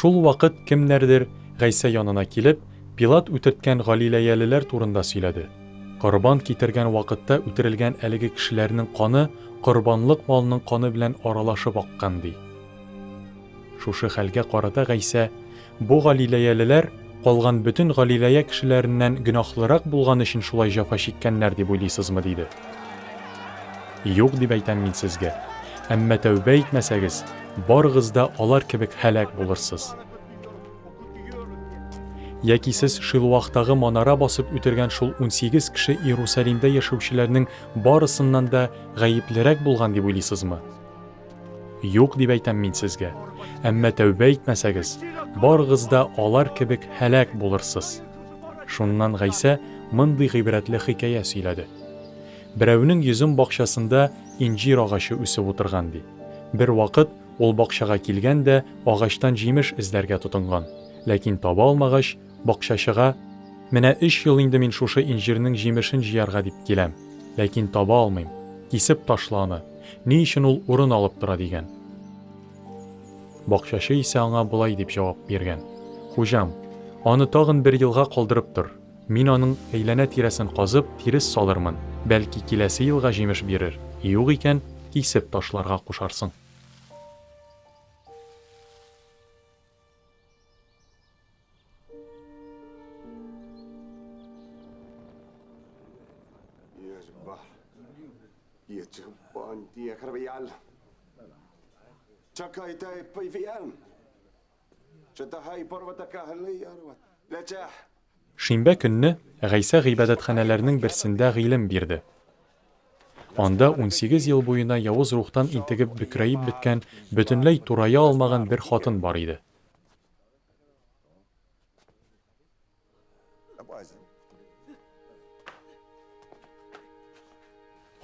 Шул вакыт кемнәрдер, Гайсә янына килеп, Пилат үтерткән галиләялеләр турында сөйләде. Корбан китергән вакытта үтерелгән әлеге кешеләрнең каны корбанлык малның каны белән аралашып аккан, ди. Шушы хәлгә карата Гайсә, Бу галиләялеләр калган бөтен Галиләя кешеләреннән гөнаһлырак булган өчен шулай җәфа чиккәннәр дип уйлыйсызмы? диде. Юк, дип әйтәм мин сезгә. Әмма тәүбә итмәсәгез, барыгыз да алар кебек һәлак булырсыз. Яки сез Шилуахтагы манара басып үтергән шул 18 кеше Иерусалимдә яшәүчеләрнең барысыннан да гаеплерәк булган дип уйлыйсызмы? Юк, дип әйтәм мин сезгә. Әмма тәүбә итмәсәгез, барыгыз да алар кебек һәлак булырсыз. Шуннан Гайсә мондый гыйбрәтле хикәя сөйләде. Берәүнең йөзем бакчасында инҗир агачы үсеп утырган, ди. Бервакыт ул бакчага килгән дә агачтан җимеш эзләргә тотынган. Ләкин таба алмагач, бакчачыга, Менә өч ел инде мин шушы инҗирнең җимешен җыярга дип киләм, ләкин таба алмыйм. Кисеп ташла аны. Ни өчен ул урын алып тора, дигән. Бакчачы исә аңа болай дип җавап биргән, Хуҗам, аны тагын бер елга калдырып тор. Мин аның әйләнә-тирәсен казып, тирес салырмын, бәлки киләсе елга җимеш бирер, юк икән, кисеп ташларга кушарсың. Шимбә көнне Гайсә гыйбадәтханәләрнең берсендә гыйлем бирде. Анда 18 ел буена явыз рухтан интегеп бөкрәеп беткән, бөтенләй турая алмаган бер хатын бар иде.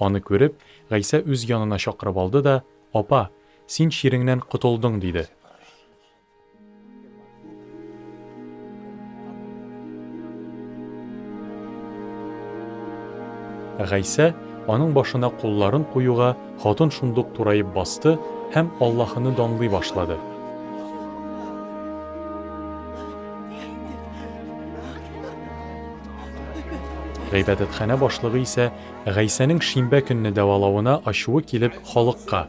Аны күреп, Гайсә үз янына чакырып алды да, Апа, син чиреңнән котылдың, диде. Гайсә аның башына кулларын куюга, хатын шундук тураеп басты һәм Аллаһыны данлый башлады. Гыйбадәтханә башлыгы исә Гайсәнең шимбә көнне дәвалавына ачуы килеп, халыкка,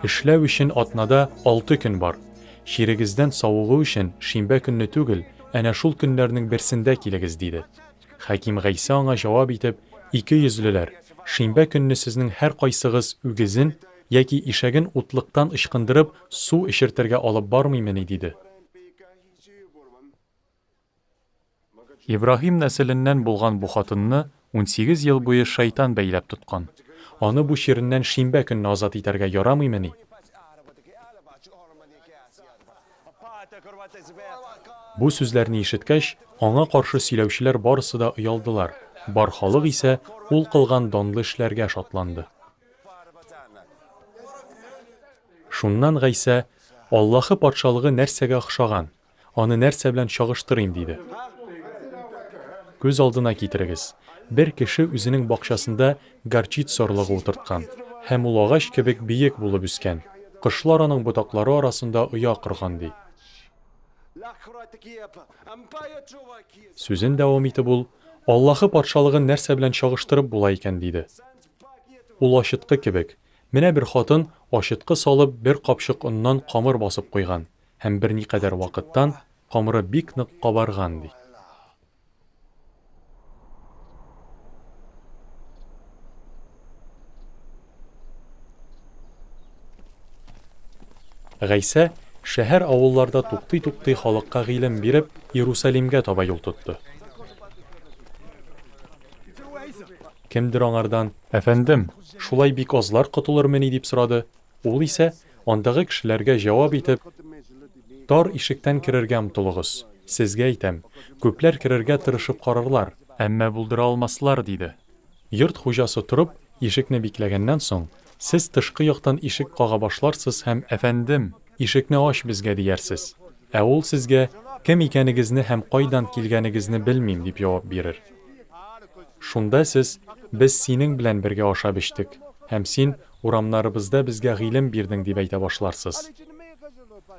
Эшләү өчен атнада алты көн бар. Чирегездән савыгу өчен шимбә көнне түгел, әнә шул көннәрнең берсендә килегез, диде. Хаким Гайсә аңа җавап итеп, Икейөзлеләр, шимбә көнне сезнең һәркайсыгыз үгезен яки ишәген утлыктан ычкындырып, су эчертергә алып бармыймыни? диде. Ибраһим нәселеннән булган бу хатынны 18 ел буе шайтан бәйләп тоткан. Аны бу чиреннән шимбә көнне азат итәргә ярамыймыни? Бу сүзләрне ишеткәч, аңа каршы сөйләүчеләр барысы да оялдылар, бар халык исә ул кылган данлы эшләргә шатланды. Шуннан Гайсә, Аллаһы Патшалыгы нәрсәгә охшаган? Аны нәрсә белән чагыштырыйм? диде. Күз алдына китерегез, бер кеше үзенең бакчасында горчица орлыгы утырткан, һәм ул агач кебек биек булып үскән, кошлар аның ботаклары арасында оя корган, ди. Сүзен дәвам итеп ул, Аллаһы Патшалыгын нәрсә белән чагыштырып була икән, диде. Ул ачыткы кебек. Менә бер хатын, ачыткы салып, бер капчык оннан камыр басып куйган, һәм берникадәр вакыттан камыры бик нык кабарган, ди. Гайсә, шәһәр-авылларда туктый-туктый халыкка гыйлем биреп, Иерусалимгә таба юл тотты. Кемдер аңардан, Әфәндем, шулай бик азлар котылырмыни? дип сорады. Ул исә, андагы кешеләргә җавап итеп, Тар ишектән керергә омтылыгыз. Сезгә әйтәм, күпләр керергә тырышып карарлар, әмма булдыра алмаслар, диде. Йорт хуҗасы торып, ишекне бикләгәннән соң, сез тышкы яктан ишек кага башларсыз һәм, Әфәндем, ишекне ач безгә, диярсез. Ә ул сезгә, Кем икәнегезне һәм кайдан килгәнегезне белмим, дип җавап бирер. Шунда сез, Без синең белән бергә ашап эчтек, һәм син урамнарыбызда безгә гыйлем бирдең, дип әйтә башларсыз.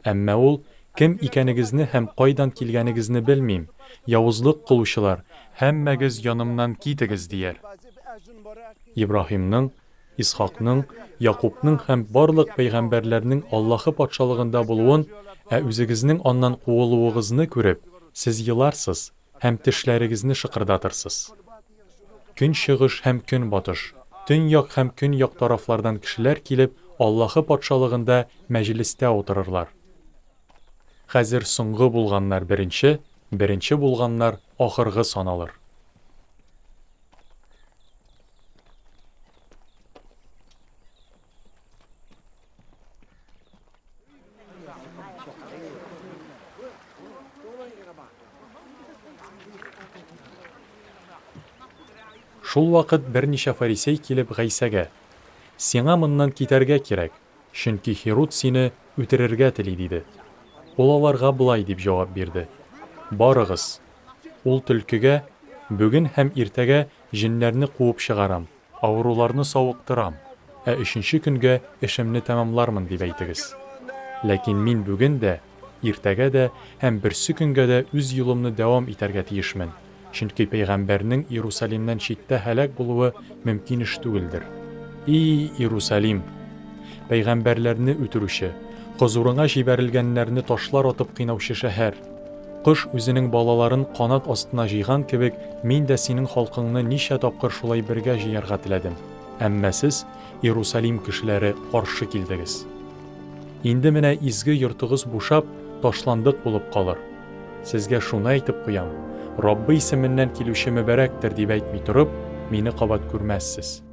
Әмма ул, Кем икәнегезне һәм кайдан килгәнегезне белмим, явызлык кылучылар, һәммәгез янымнан китегез, дияр. Ибраһимның, Исхакның, Якубның һәм барлык пәйгамбәрләрнең Аллаһы Патшалыгында булуын, ә үзегезнең аннан куылуыгызны күреп, сез еларсыз һәм тешләрегезне шыкырдатырсыз. Көнчыгыш һәм көнбатыш, төньяк һәм көньяк тарафлардан кешеләр килеп, Аллаһы Патшалыгында мәҗлестә утырырлар. Хәзер соңгы булганнар беренче, беренче булганнар ахыргы саналыр. Шул вакыт берничә фарисей килеп Гайсәгә, Сиңа моннан китәргә кирәк, чөнки Һируд сине үтерергә тели, диде. Ул аларга болай дип җавап бирде, Барыгыз, ул төлкегә, Бүген һәм иртәгә җеннәрне куып чыгарам, авыруларны савыктырам, ә өченче көнгә эшемне тәмамлармын, дип әйтегез. Ләкин мин бүген дә, иртәгә дә һәм берсекөнгә дә үз юлымны дәвам итәргә тиешмен, чөнки пәйгамбәрнең Иерусалимнән читтә һәлак булуы мөмкин эш түгелдер. И, Иерусалим! Пәйгамбәрләрне үтерүче, хозурыңа җибәрелгәннәрне ташлар атып кыйнаучы шәһәр! Кош үзенең балаларын канат астына җыйган кебек, мин дә синең халкыңны ничә тапкыр шулай бергә җыярга теләдем, әмма сез, Иерусалим кешеләре, каршы килдегез. Инде менә изге йортыгыз бушап, ташландык булып калыр. Сезгә шуны әйтеп куям, Раббы исеменнән килүче мөбарәктер, дип әйтми торып, мине кабат күрмәссез.